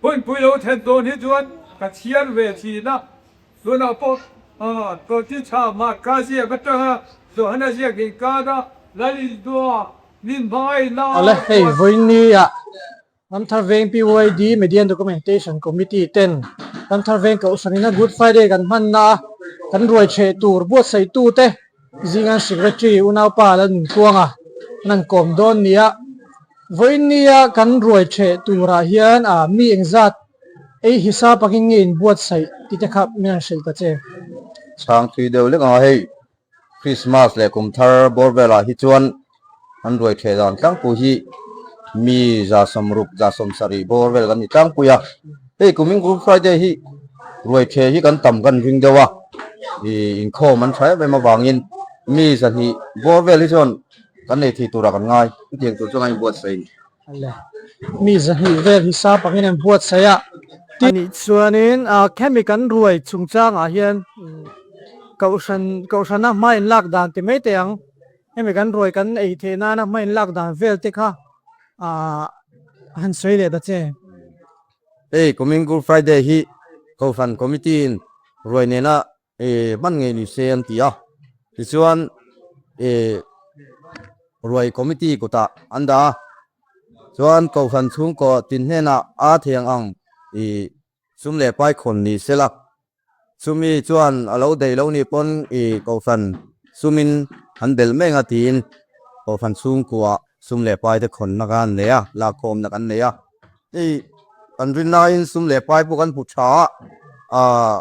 Hunpui lo thlen dawn hi chuan ka chhiar ve thin a, tunah pawh Tawlhti tha Marka ziak atanga Johana ziak inkara Lalindua min hmangaihna Awle, hei vawiinni-ah Ramthar Veng PYD Media and Documentation Committee ten Ramthar Veng Kohhranina Good Friday kan hmanna a kan ruai chheh tur buatsaihtu te zingan Secretary unaupa Lalnuntluanga an han kawm dawn nia. Vawiinnia kan ruai ṭheh turah hian a mi engzat ei hisap angin nge inbuatsaih tih te kha min han hrilh ta che. Chhang thui deuh lek ang a, hei Christmas leh kum thar bawr velah hi chuan an ruai ṭheh dan tlangpui hi mi 160, 70 bawr vel kan ni tlangpui a. Hei kumin Good Friday hi ruai ṭheh hi kan tam kan ring deuh a, ih inkhawm an ṭha em em avangin mi 200 bawr vel hi chuan Kan nei thei turah kan ngai. Chutiang tur chuan a inbuatsaih. Ale. Mi 200 vel hi sa pangin an buatsaih a. A nih chuanin khemi kan ruai chungchangah hian kohhran kohhrana hma in lak dan ti mai teh ang. Hemi kan ruai kan ei theih nana hma in lak dan vel te kha han sawi leh ta che. Hei kumin Good Friday hi kohhran committee in ruai nena hman ngei ni se an ti a, tichuan ruai committee kutah an dah a, chuan Kohhran chhungkaw tin hnenah a thei ang ang ih sum leh pai khawn ni se la, chumi chuan a lo daih lo nih pawn ih Kohhran sumin an belh mek a tiin Kohhran chhungkua sum leh pai te khawnna kha an nei a, lakkhawmna kan nei a, hei kan rinlaiin sum leh pai pawh kan hmu tha a, ah.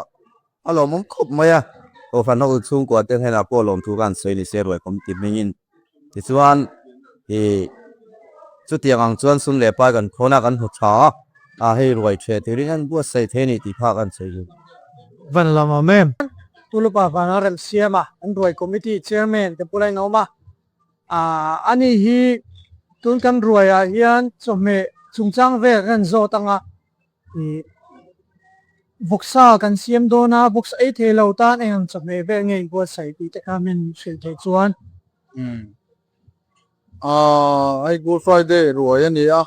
A lawmawm khawp mai a, Kohhran ho chhungkua te hnenah pawh lawmthu ka han sawi ni se ruai kawm ti hmingin. Tichuan ih chutiang ang chuan sum leh pai kan khawn a, kan hmu tha a, ah hei ruai ṭheh turin an buatsaih thei a ni tih kha ka han sawi zui. Van lawmawm em? Tulupa vana rem siam a, an ruai committee chairman te bula in a awm a, ah ani hi tun kan ruaiah hian chawhmeh chungchang vel kan zawt ang a, Ih vawksa kan siam dawn a, vawksa ei thei lo tan eng ang chawhmeh vel nge inbuatsaih tih te kha min hrilh theih chuan. Umm ah hei Good Friday ruai a ni a,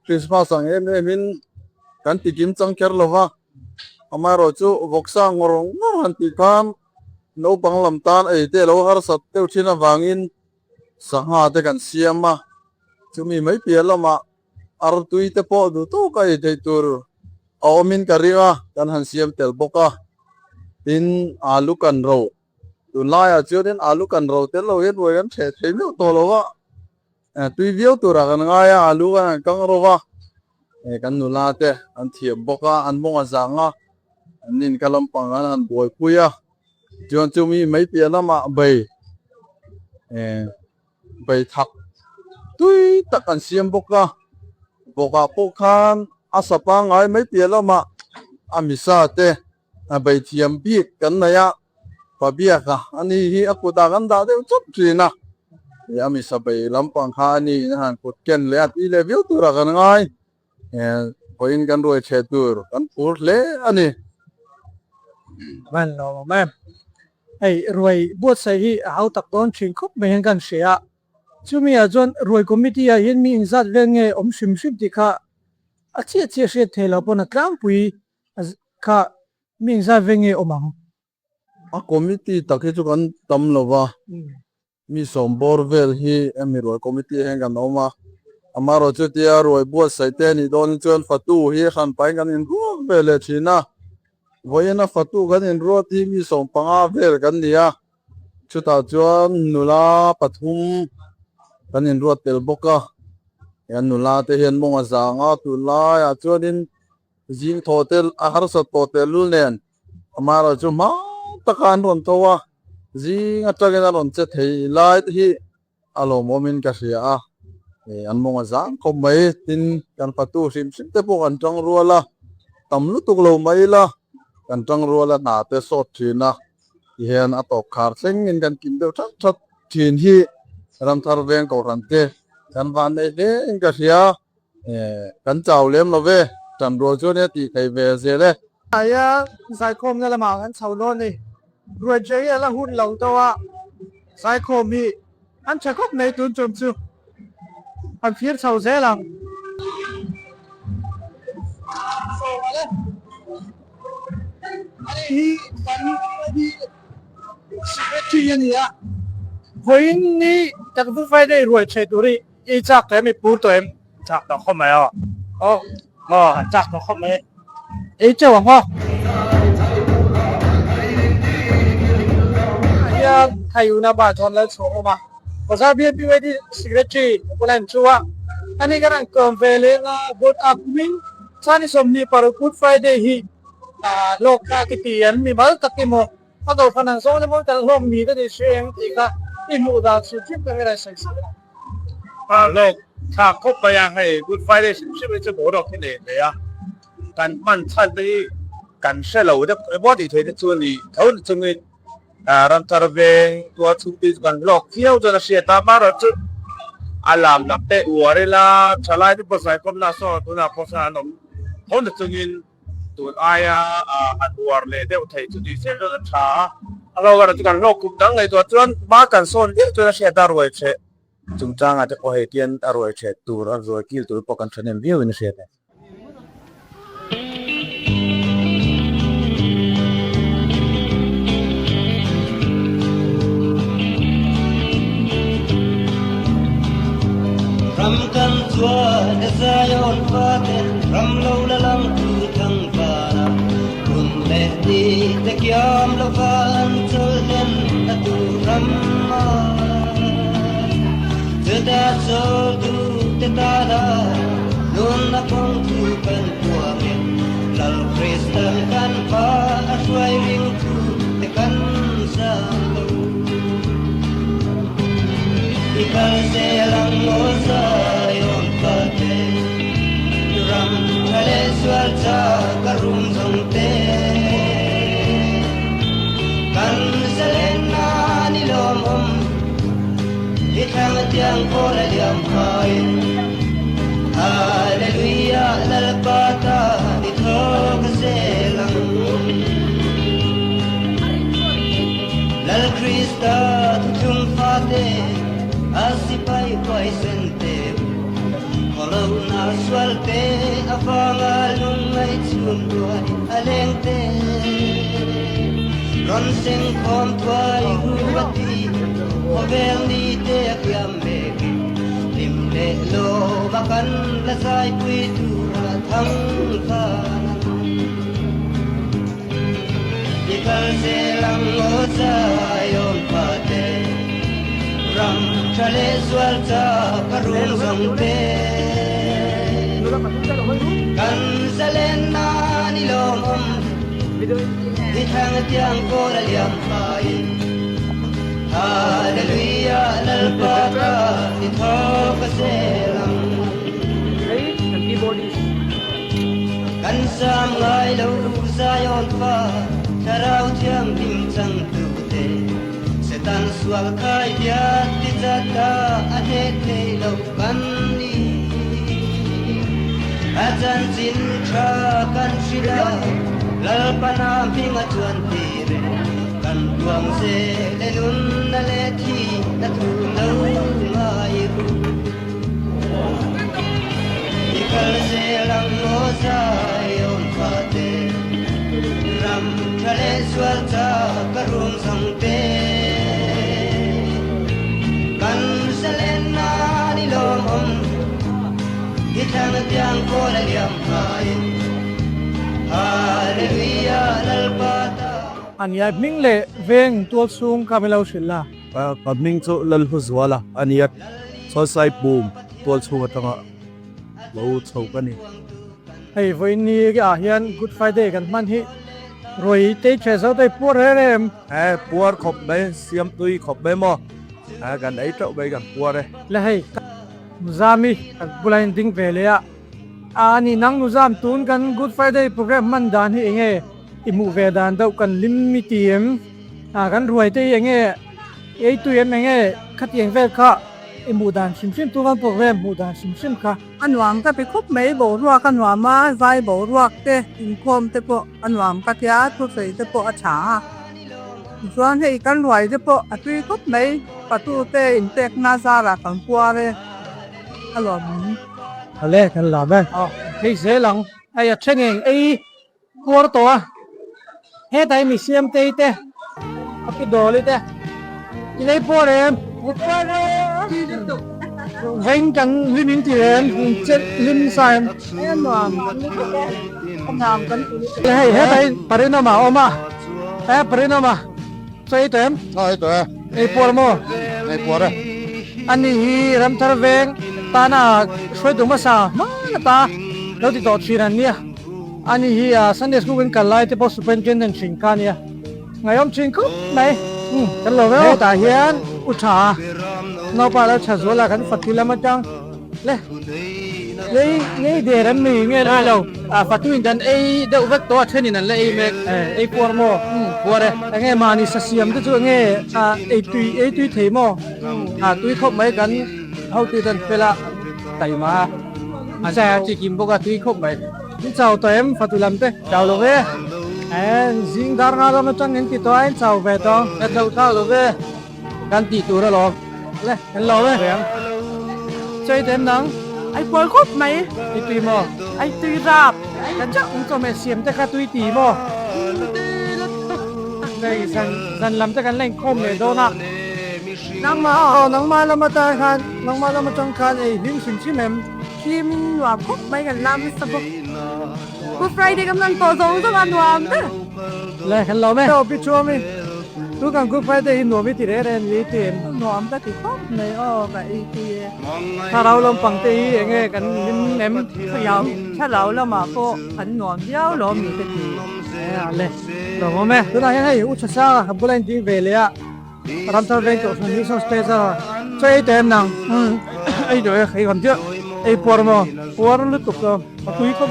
Christmas ang em em in kan ti kim chang kher lo va, amaherawh chu vawksa ngawr ngawr han tih khan naupang lam tan ei te a lo harsat deuh thin avangin sangha te kan siam a, chumi mai piah lamah Artui te pawh duh tawk a ei theih tur a awmin ka ring a, kan han siam tel bawk a. Tin, alu kan ro, tunlaiah chuanin alu kan ro tel lo hian ruai kan hreh thei meuh tawh lo a, tui viau turah kan ngai a, alu kan han kang ro va, kan nula te an thiam bawk a, an mawng a zang a, an in ka lampang an han buaipui a, chuan chumi mai piah lamah bei. Beithak tui tak an siam bawk a, bawkah pawh khan a sa pangngai mai piah lamah a misa te a beithiam bik kan nei a, Pabiaka a ni hi a kutah kan dah deuh chawp thin a, a misa bei lampang kha a ni in a han kut ken leh a tui leh viau turah kan ngai. Vawiin kan ruai chhe tur kan phur hle a ni. Van lo awm em. Hei ruai buatsaih hi a hau tak dawn thin khawp mai hian kan hria a. Chumi ah chuan ruai committee ah hian mi inzat vel nge awm hrim hrim tih kha a chiah chiah hriat thei lo pawn a tlangpui kha mi inzat vel nge awm ang. A committee tak hi chu kan tam lo va. Mi sawmbawr vel hi hemi ruai committee hian kan awm a, amaherawh chutia ruai buatsaih te a nih dawn hi chuan fatu hi hran pahin kan inruat ve leh thin a, vawiina fatu kan inruat hi mi 15 vel kan ni a, chutah chuan nula pathum kan inruat tel bawk a, he nula te hian mawng a zang a, tunlaiah chuanin zing thaw te a harsat tawh tehlul nen. Amaherawh chu hma taka an rawn tho a, zing atangin a rawn che thei lai te hi a lawmawmin ka hria a, an mawng a zang khawp mai. Tin, kan fatu hrim hrim te pawh kan tang rual a, tam lutuk lo mai ila kan tang rual a, hna te sawt thin a, tihian a tawp khar thlengin kan kim deuh that that thin hi Ramthar Veng Kohhran te kan vannei hle in ka hria. Kan chau lem lo ve, tan rual chuan nia tih thei ve zel e. Aia zaikhawmna lamah kan chho dawn ni. Ruaithe hi a la hun lo deuh a, zaikhawm hi an tha khawp mai tun tum chu an thlir chho zel ang. Ani hi kan hi secretary a ni a, vawiin ni tak Good Friday ruai chhe tur hi i chak tawh em i pur tawh em? Chak tawh khawp mai aw. Aw aw chak tawh khawp mai. Ei teuh ang aw. Hian Thaiuna ba chuan lal chhuah awm a, Bazar BNPYD Secretary Ulan chu a ani kan han kawm ve leng a, vote a kumin Chani 26 Good Friday hi hlawk ta ki ti an mimal tak emaw a kohhran an zawng emaw kan hlawk ni ka ti hre em tih kha i hmuh dan hrim hrim ka hre sawi sak a. Hlawk thlak khawp mai a, hei Good Friday hrim hrim hi chu boruak hi nei hle a, kan hman chhan te hi kan hre lo deuh emaw tih theih te chu a ni tho ni chungin Ramthar veng tual chhung te chu kan hlawk viau chuan a hriat a, amaherawhchu a lam lam te uar ila thalai te pawh zaikawmna saw tunah pawh sawn an awm tho ni chungin tun aia han uar leh deuh theih chu tih zel chuan a tha a, a hlawk erawh chu kan hlawk kum dang ngaihtuah chuan hma kan sawn viau chuan a hriat a ruai chhe chungchangah te pawh hei tian a ruai chhe tur a ruai kil tur pawh kan thahnem viau in a hriat e. Ram kan chuan e Zion fate ram lo la lang tu thang vana hun leh ni te kiam lova an chawl hlen na tur ram a chuta chawl tu te tana nunna kawng chu kan puang e Lal Kristan kan pa a hruai ring tu te kan zam lo. I kal zel ang aw Zion fate Ram tha leh sual cha ka rum zawng te Kan zalen na ni lawmawm I thlang tiang pawl a liam phai Hallelujah Lalpa ta ni thaw ka zel ang Lal Krista thuthlung fate a sipai huaisen te Khawlohna sual te avanga lungngaih chhun ruai a leng te Rawn seng khawm thuai hu a ti khawvel ni te a kiam mek e Hlim leh lawm a kan la zaipui tura thang van ang. I kal zel ang aw Zion fate Ram tha leh zual cha ka rung zawng te Kan zalen na ni lawmawm I thlang tiang kawl a liam faiin Hallelujah Lalpa ka i thaw ka zel ang. Kan sam ngai lo Zion fa Thlarau Thianghlim changtute Satan sual khai biak ti chata a hneh thei lo kan ni. A chanchin tha kan hrilh a, Lalpana hming a chuan tir e. Kan tuang zel e nunna leh thihna thu lo ngai ru. I kal zel ang aw Zion fate Ram tha leh sual cha ka rum zawng te Kan zalen na ni lawmawm I thlang tiang kawl a liam phai Hallelujah Lalpa ta Ania hming leh veng tual chhung kha min lo hrilh la. Ka hming chu Lalhuzuala a nia, Chawlsai pum tual chhung atanga lo chho ka ni. Hei vawiin ni ah hian Good Friday kan hman hi ruai tei the zo tei puar reng reng em? He puar khawp mai, siam tui khawp mai maw? He kan ei teuh mai kan puar e. Le hei Nuzami kan bulah in ding ve leh a, a ni nang Nuzam tun kan Good Friday program hman dan hi enge i hmuh ve dan deuh kan lim i ti em? A kan ruai te hi enge ei tui em enge khatiang vel kha i hmuh dan hrim hrim tu kan program hmuh dan hrim hrim kha. A nuam ka ti khup mai boruak a nuam a, zai boruak te inkhawm te pawh a nuam ka tia thusawi te pawh a tha a. Tichuan hei kan ruai te pawh a tui khup mai patu te inpekna zarah kan puar e a lawm. Awle kan lam e. Hei zel ang. Hei a then eng ei puar tawh a, hetah hi mi siam tei te a pi dawli te i lei puar em? Veng kan hlim in ti em? Chet hlim sa em? Hei hetah hi Parinawma a awm a, he Parinawma chaw ei tawh em? Ei tawh e. Ei puar maw? Ei puar e. Ani hi Ramthar veng tana hruaitu hmasa hman ata lo ti tawh thin an nia. Ani hi Sunday school kan kal lai te pawh superintendent thin kha ania. Ngaihawm thin khawp mai. Umm kan lo ve aw. Hetah hian u tha naupa lo tha zual a kan fatu lam atang le lei ngei der an mi nge lai lo. A fatu in kan ei deuh vek tawh a then in an la ei mek. Ei puar maw? Umm puar e. Enge mahni sa siam te chu enge ei tui ei tui thei maw? A tui khawp mai kan hotu ten fel a taima a. A zai a chi kim bawk a tui khawp mai. In chau tawh em fatu lam te? Chau lo ve. Ee zing dar nga lam atang in ti tawh a in chau ve tawh. Ka chau thau lo ve. Kan tih tur alawm. Le kan lo e. Chei te em nang? Ai puar khawp mai. I tui maw? Ai tui rap. Kan in chawhmeh siam te kha tui ti maw? Hei zan zan lam te kan la inkhawm leh dawn a. Nangmah aw nangmah lam atang khan nangmah lam atang khan ei hlim hrim hrim em? Hlim nuam khawp mai kan lam nasa bawk. Good Friday kan hman tawh zawng zawng a nuam ber. Le kan lo me. Aw pi chuam i tu kan Good Friday hi nuam i ti reh reh a ni ti em? Nuam ka ti khawp mai aw ka ei tui e. Thlarau lampang te hi enge kan hlim em? Thlarau thlarau lamah pawh kan nuam viau lo mi ka ti. A le lawm awm e. Tunah hian hei U Chhasanga ka bula in ding ve leh a. Ramthar veng tawh hran resource page a chaw ei tawh em nang ei tawh e hei kan chiah ei puar maw puar lutuk chu a pui khawp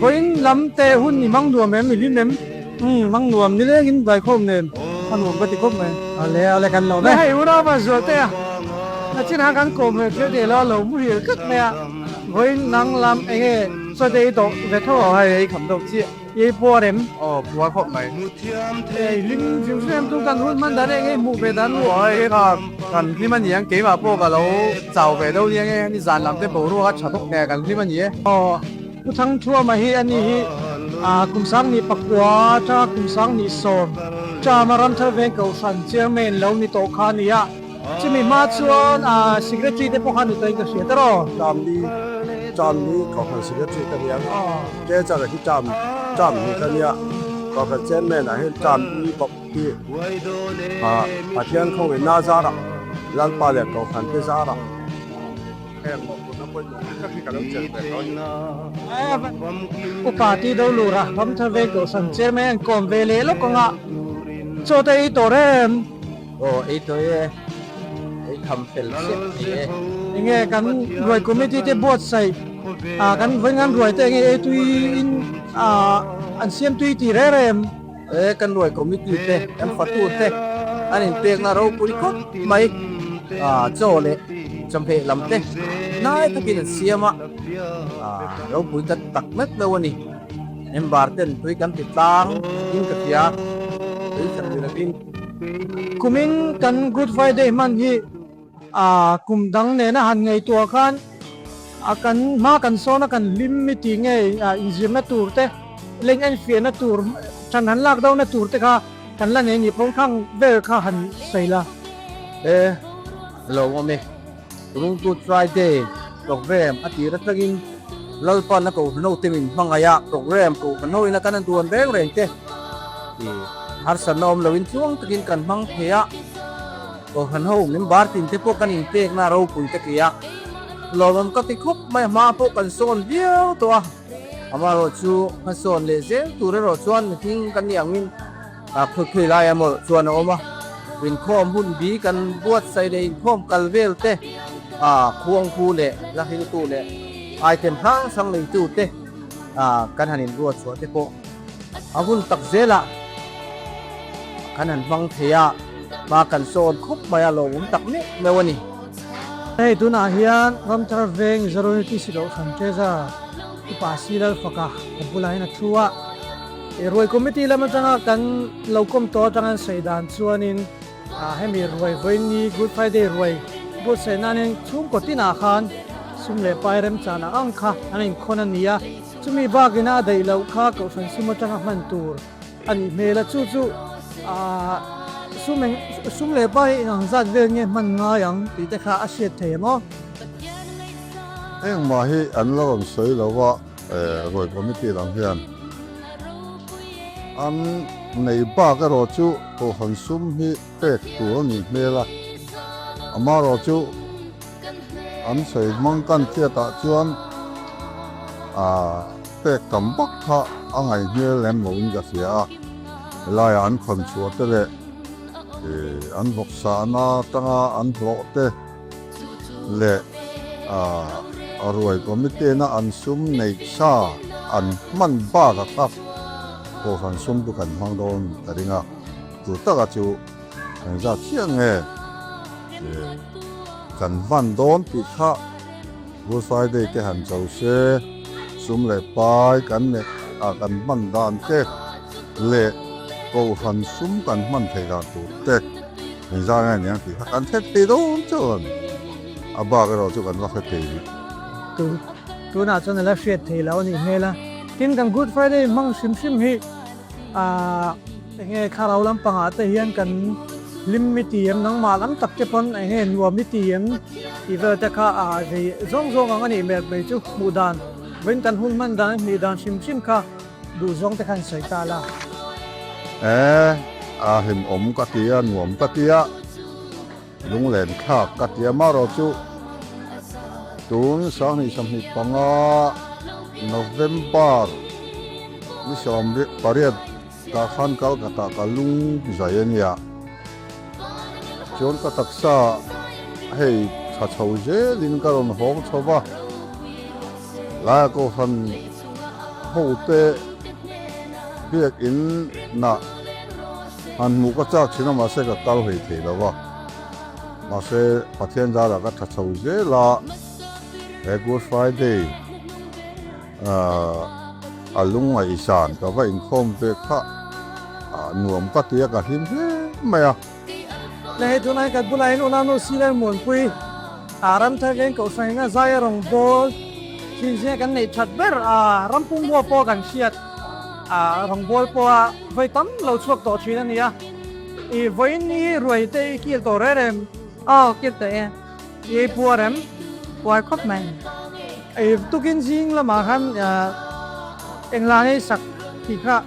vawiin lam te hun i mang nuam em i hlim em mang nuam ni lengin vaikhawm nen a nuam ka ti khawp mai ale ale kan lo ve hei unau a zual te a a chin ah kan kawm ve thil tih lo a lo muhil tlat mai a vawiin nang lam enge chaw te ei tawh ve tho a hei ei kham deuh chiah. Ei puar em? Aw puar khawp mai. Ei hlim hrim hrim em tum kan hun hman dan eng ei hmuh ve dan u. Aw hei kha kan hlim a ni ang keimah pawh ka lo chau ve deuh nia nge ni zan lam te boruak a tha bawk nge kan hlim a ni e. Aw Pu Thangthuama hi a ni hi kum sangni pakua atanga kum sangni sawm term a Ramthar Veng Kohhran Chairman lo ni tawh kha a ni a. Chumi hma chuan Secretary te pawh kha ni tawhin ka hria tawh aw. Term li term li Kohhran Secretary ka ni ang. Treasurer hi term term hnih ka nia. Kohhran Chairman ah hian term li bawk hi Pathian khawngin na zarah Lalpa leh Kohhran te zarah heng mawhphurhna pawimawh tak hi ka lo chelh ve tawh a ni. Upa tih do lura Ramthar Veng Kohhran Chairman an kawm ve leh lawk anga chaw te ei tawh rem. Aw ei tawh e, ei tham fel chiah ni e. Enge kan ruai committee te buatsaih ah kan vawiin ruai te enge ei tui in ah an siam tui tih reng reng em? E kan ruai committee te kan fatu te an inpekna ropui khawp mai ah chaw leh chawhmeh lam te hnai takin an siam a, ah ropui ta tak mek lo a ni. Member ten tui kan ti tlang in ka hria tui khat ni lovin. Kumin kan Good Friday hman hi kum dang nena han ngaihtuah khan a kan hma kan sawn a kan hlim mi tih nge inzirna tur te leng enfiahna tur than han lak dona tur te kha kan la nei ni pawh khang vel kha han sawi la. E lo awm e. Tunung Good Friday program a tir atangin Lalpan a kohhran ho te min hmangaih a, program kohhran ho ina kan han duan reng reng te i harsatna awm loin tluang takin kan hmang thei a, kohhran ho min bar tin te pawh kan inpekna ropui te kei a, lawmawm ka ti khawp mai a hma pawh kan sawn viau tawh a, amaherawh chu hmasawn leh zel tur erawh chuan mihring kan nih angin A khawikhawi lai emaw chuan a awm a, inkhawm hun bi kan buatsaih leh inkhawm kal vel te, a khuangpu leh la hriltu leh item hrang hrang neitu te kan han inruat chhuah te pawh a hun tak zelah kan han hmang thei a, hma kan sawn khawp mai a lawmawm tak meuh meuh a ni. Hei tunah hian Ramthar Veng Mizoram UTC Lohhran Treasurer Upa Silal Faka ka bulah hian a thu a. Ruai committee lam atanga kan lo kawm tawh atanga an sawi dan chuanin hemi ruai vawiin Good Friday ruai buatsaih nanin chhungkaw tinah khan sum leh pai remchan ang ang kha an inkhawn a ni a. Chumi bakin a daih loh kha Kohhran sum atanga hman tur a nih hmel a, chu chu aah sum eng sum leh pai eng ang zat vel nge hman ngai ang tih te kha a hriat thei em aw. Engmah hi an la rawn sawi lo va, ruai committee lam hian an nei bak erawh chu Kohhran sum hi pek tur a nih hmel a, amaherawh chu an sawi hmang kan hriatah chuan aah pek tam vak kha a ngaih hmel lem loin ka hria a, helaiah an khawn chhuah te leh ih an vawk sahna atanga an hlawh te leh aah ruai committee na an sum neih sa an hman bakah kha kohhran sum chu kan hmang dawn ka ring a. Chu taka chu engzat chiah nge kan hman dawn tih kha Good Friday te han cho se, sum leh pai kan neih ah kan hman dan te leh Kohhran sum kan hman theih dan tur te engzat nge niang tih kha kan hre thei dawn chauh a ni. A bak erawh chu kan va hre thei rih. Tunah chuan a la hriat thei lo a nih hmel a. Tin, kan Good Friday hmang hrim hrim hi Ahh enge thlarau lampangah te hian kan hlim mi ti em nangmah lam tak te pawn enge nuam mi ti em tih vel te kha ahh zei zawng zawng ang a nih hmel mai chu hmuh dan vawiin kan hun hman dan hnih dan hrim hrim kha duh zawng te khan sawi ta la. Eh a hlimawm ka ti a nuam ka ti a lunglen thlak ka ti a marawh chu tun 2025 November Ni 18 tah khan kal ka tah ka lung zai a nia. Chuan ka taksa hei tha chho zelin ka rawn hawng chho va, laia Kohhran hote biakin nah han hmuh ka chak thin a mahse ka kal hlei thei lo va. Mahse Pathian zarah ka tha chho zel a, he Good Friday, A lungngaih zan ka va inkhawm ve kha nuam ka ti a, ka hlim hle mai a. Le hei tunah hian kan bulah hian unau nu Siler Muanpui a Ramthar Veng Kohhran in a zai a rawn bawl thin zinga kan neih that ber a, rampum hua pawh kan hriat a rawn bawl pawh a vawi tam lo chhuak tawh thin a ni a. I vawiin hi ruai te i kil tawh reng reng. Aw kil tawh e. I puar em? Puar khawp mai. I tukin zing lamah khan engla ngei sak tih kha.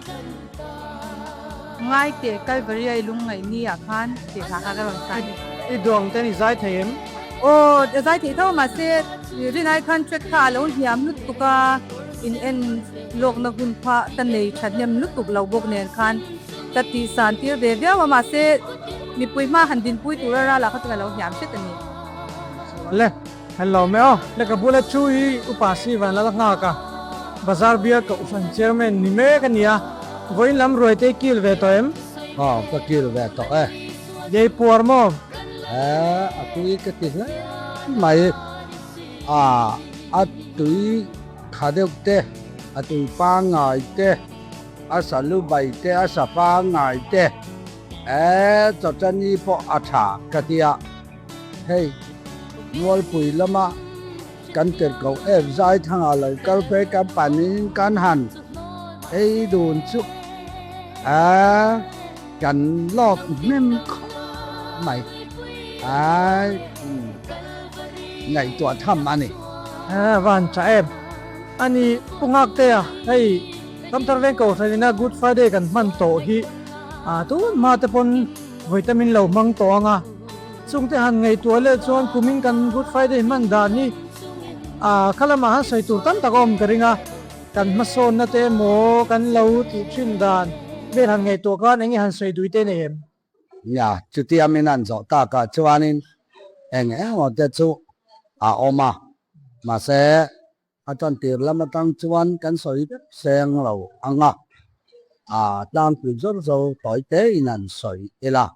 Ngai teh Kalvari a i lungngaih ni ah khan tih hla kha ka rawn sa ni. I duang ten i zai thei em? Aw, a zai thei tho mahse rinai khan track kha a lo hniam lutuk a, in en lawkna hun kha ka nei thahnem lutuk lo bawk nen khan ka tihsan tir ve viau a mahse mipui hma han dinpui tur a rala kha chu ka lo hniam hret a ni. Le, hello me aw, le ka bula chu hi Upa Sivan lal nghak a, Bazar bial Kohhran Chairman ni mek a ni a, vawiin lam ruai te i kil ve tawh em? Aw, ka kil ve tawh e. Yei puar maw? E, a tui ka ti hle mai. A, a tui tha deuh te, a tui pangngai te, a salu bai te, a sa pangngai te, e, chawchani pawh a tha ka ti a. Hei, Mualpui lama kan tirhkoh em Zaithanga lo kal phei kan panin kan han ei dun chu a kan lawk hnem khawp mai a ngaihtuah tham a ni. Van tha em a ni Pu Nghaktea, hei Ramthar Veng Kohhran ina Good Friday kan hman tawh hi tun hma te pawn vawitamin lo hmang tawh ang a. Chungte han ngaihtuah leh chuan kumin kan Good Friday hman dan hi kha lamah han sawi tur tam tak a awm ka ring a, kan hmasawnna te emaw kan lo tih thin dan vel han ngaihtuah khan eng nge han sawi dui te nei em? Nia, chutia min han zawh takah chuanin eng emaw te chu a awm a, mahse A tantir lam atang chuan kan sawi vek seng lo ang a, a tlangpui zawr zawr tawi tein an sawi ila.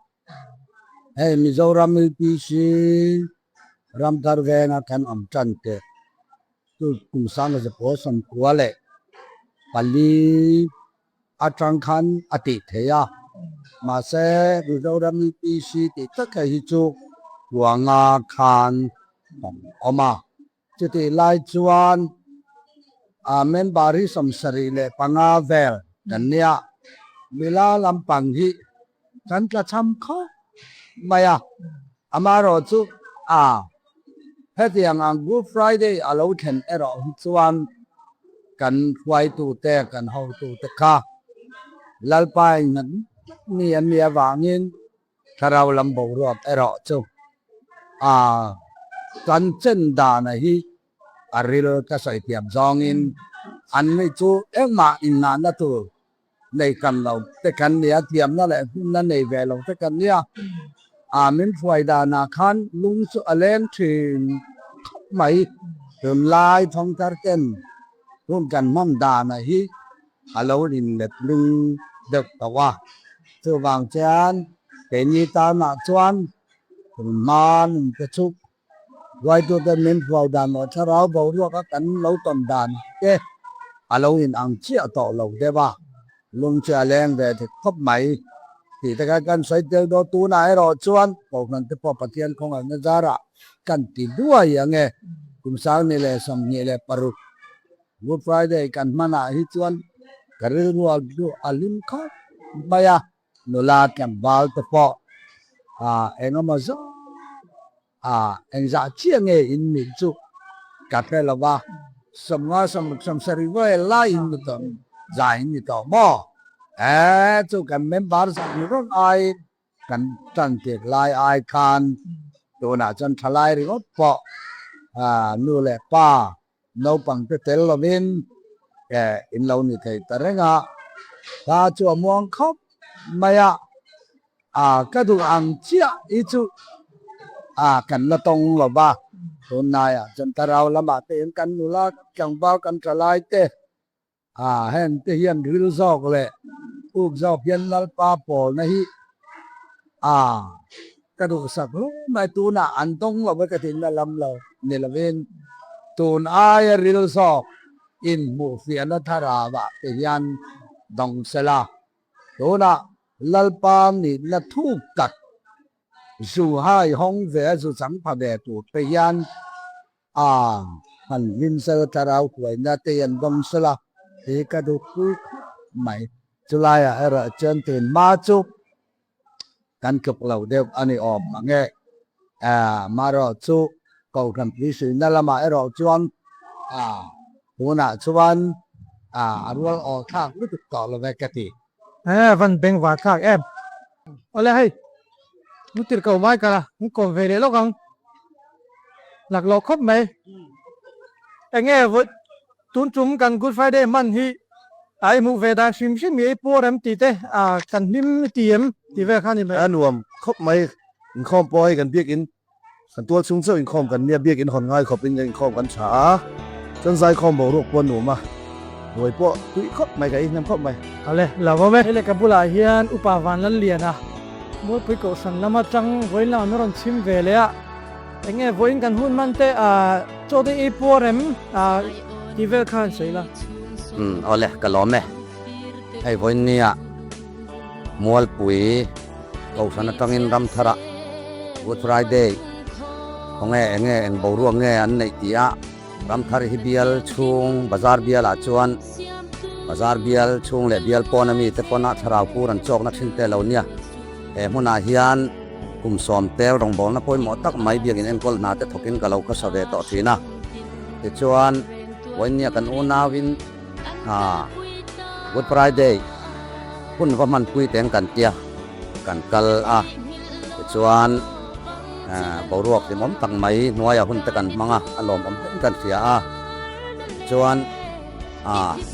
Hei Mizoram UPC Ramthar venga kan awm tan teh chu kum sanga zapua 94 atang khan a tih theih a, mahse Mizoram UPC tih tak hi chu Huanga khan kan awm a. Chutih lai chuan Member hi 75 vel kan nia. Nula lampang hi kan tlachham khawp mai a. Amaherawhchu a hetiang ang Good Friday a lo thlen erawh hi chuan kan hruaitute, kan hotute kha Lalpa in mi an nih avangin Thlarau lam boruak erawh chu a kan chen dana hi a ril ka sawi thiam zawngin an ni chu engmah innahna tur nei kan lo te kan nia, thiamna leh hmunna nei ve lo te kan nia. A min hruai danah khan lung chu a leng thin khawp mai. Tunlai thawngthar ten hun kan hman dana hi a lo inlet ling deuh tawh a, chuvang chuan keini tanah chuan tunhma nun te chu Ruaitute min hruai dan leh thlarau boruaka kan lo tawn dan te a lo inang chiah tawh lo deuh a, lung chu a leng ve thei khawp mai tih te kha kan sawi tel dawn. Tunah erawh chuan Kohhran te pawh Pathian khawngaihna zarah kan ti duai ang e, kum 2026 Good Friday kan hmanah hi chuan ka rilrual chu a hlim khawp mai a, nula tlangval te pawh eng emaw zawng engzah chiah nge in mih chu ka hre lo va, 50 60 vel laiin ni tawh zai in ni tawh maw? Chu kan member zah ni rawng aiin Kan tan tir lai ai khan tunah chuan thalai ringawt pawh nu leh pa naupang te tel lovin in lo ni thei ta reng a, hla chu a muang khawp mai a, ka duh ang chiah hi chu kan la tawng lo va, tunlaiah chuan thlarau lamah te hian kan nula tlangval kan thalai te A, heng te hian ril zawk leh uk zawk hian Lalpa pawlna hi a ka duhsak hle mai. Tunah an dawng lo e ka tihna lam lo ni lovin tun aia ril zawk inhmuhfiahna thlarauah te hian dawng sela. Tunah Lalpa nihna thuk tak zu hai hawng ve a zu chang pha ve tur te hian A han hlim sel thlarau huaina te an dawng sel a, hi ka duh pui khawp mai. Chulaiah erawh chuan tun hma chu kan tluk lo deuh a ni awm ang e. Amaherawh chu Kohhran Puisuina lamah erawh chuan tunah chuan a rual aw thlak lutuk tawh lo ve ka ti. Van beng var thlak em. Awle hei, nu tir ko mai kala, an kawm ve leh lawk ang. Lak loh khawp mai. Enge vawi tun tum kan Good Friday hman hi a i hmuh ve dan hrim hrim hi ei puar em tih te kan hlim i ti em tih vel kha a ni mai. A nuam khawp mai, inkhawm pawh hei kan biakin Kan tual chhung chauh inkhawm kan nia, biakin hawn ngai khawpin kan inkhawm kan tha a, chuan zaikhawm boruak pawh a nuam a, ruai pawh tui khawp mai ka inhnem khawp mai. Awle, lo awm e. Hei leh ka bulah hian Upa Vanlalliana, Mualpui Kohhran lama tang vawiin lamah min rawn chhim ve leh a, eng nge vawiin kan hun hman te chaw te ei puar em tih vel kha han sawi la. Umm, awle, ka lawm e. Hei vawiin nia Mualpui Kohhran atangin Ramtharah Good Friday khawnge enge eng boruak nge an neih tih a, Ramthar hi bial chhung bazar bialah chuan bazar bial chhung leh bial pawn ami te pawn a thlarau pur an chawkna thin te lo nia. He hmunah hian kum sawm tel rawngbawlna pawimawh tak mai biakin enkawl hna te thawkin ka lo khawsa ve tawh thin a. Tichuan, Vawinia kan unauin Good Friday hun va hmanpui teng kan tia kan kal a, tichuan boruak hlimawm tak mai hnuaiah hun te kan hmang a, a lawmawm hle in kan hria a, chuan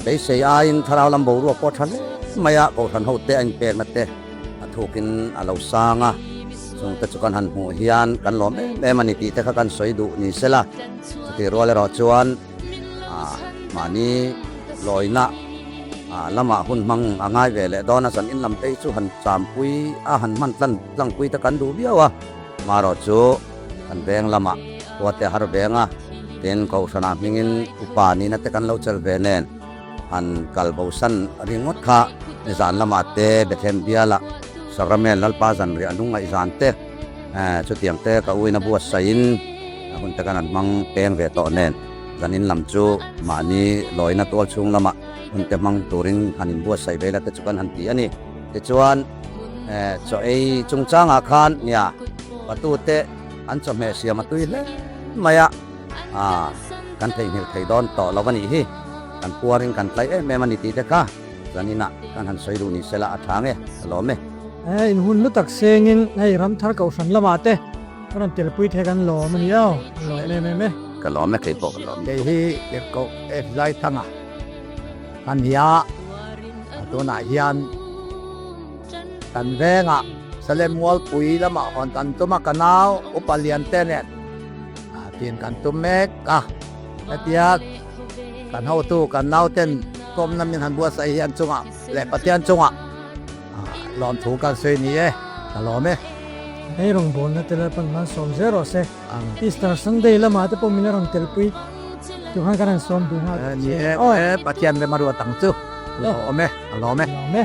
beisei aiin thlarau lam boruak pawh tha hle mai a, kohhran ho te a inpekna te a thukin a lo sang a, chungte chu kan han hmuh hian kan lawm em em a ni tih te kha kan sawi duh ni sela, chutih rual erawh chuan. Mahni lawina lamah hun hmang a ngai ve leh dawn a, zan in lam te hi chu han champui a, han hman tlan tlangpui te kan duh viau a, marawh chu kan veng lamah khua te har veng a, tin Kohhranah hmingin upa nihna te kan lo chel ve nen han kal bosan ringawt kha nizan lamah te Bethlehem bialah Sakramen Lalpa zanriah lungngaihzan te chutiang te ka uina buatsaihin. A hun te kan han hmang peng ve tawh nen Zanin lam chu mahni lawina tual chhung lamah hun te hmang turin han inbuatsaih ve la te chu kan han ti a ni. Tichuan, chaw ei chungchangah khan nia patute an chawhmeh siam a tui hle mai a, kan theihnghilh thei dawn tawh lo a nih hi. Kan puarin kan tlai em em a ni tih te kha zaninah kan han sawi duh ni sela a tha nge, ka lawm e. In hun lu tak sengin hei Ramthar Kohhran lamah te Ka rawn telpui thei kan lawm a ni aw, ka lawm em em e. Ka lawm e, kei pawh ka lawm. Kei hi Tirhkoh F Zaithanga ka ni a, tunah hian kan vengah Salem Mualpui lamah hawn kan tum a, ka nau Upa Liante nen tin kan tum mek a, hetia kan hotu kan nauten kawmna min han buatsaih hi an chungah leh Pathian chungah Lawmthu kan sawi ni e, ka lawm e. Hei rawngbawlna te Lalpan hmansawm zel rawh se. Easter Sunday lamah te pawh min la rawn telpui tur khan kan han sawm duh nghal che. Ni e, Pathian rem a ruat ang chu. Lawm e, ka lawm e. Lawm e.